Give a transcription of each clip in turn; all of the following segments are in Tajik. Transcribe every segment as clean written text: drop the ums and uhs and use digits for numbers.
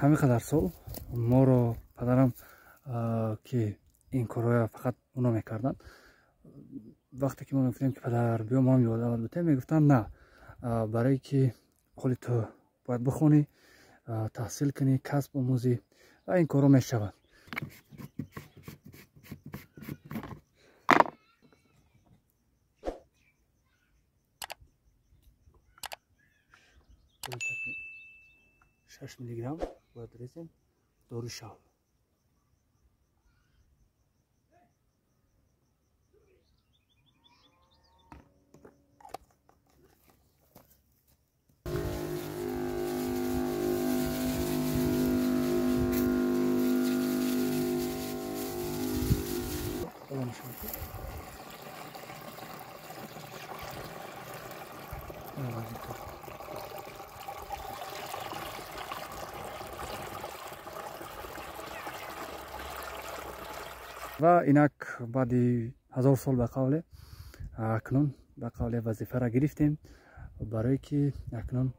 Ҳамин қадар сол моро падарам, ки ин корҳоя фақат оно мекарданд, вақте ки мо мегуфтем, ки падар, биё, мо ҳам ёрдамат битем, мегуфтанд: на, барое ки ҳоли ту бояд бихонӣ, таҳсил кунӣ, касб омӯзӣ ва ин корҳо мешавад. 6 миллиграмм бояд резем дору шав. Ва инак, баъди 1000 сол, ба қавле, акнун, ба қавле, вазифаро гирифтем, барое ки акнун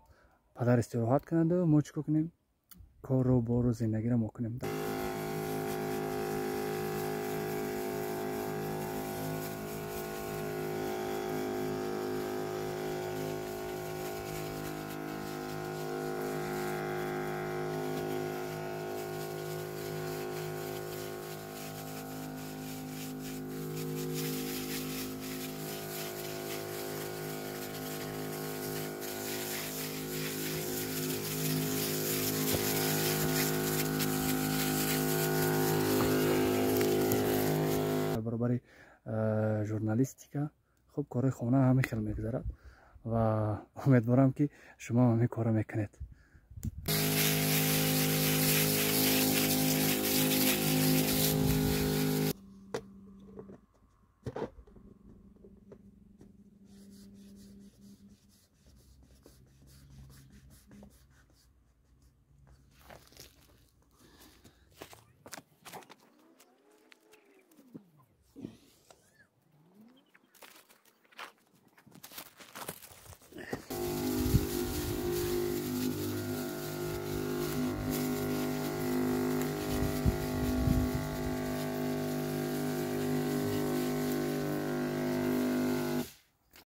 падар истироҳат кунанду мо чӣ кор кунем? Кору бору зиндагиро мо кунем. Баробари журналистика, хуб, корҳои хона ҳамин хел мегузарад ва умедворам, ки шумо ҳамин корро мекунед.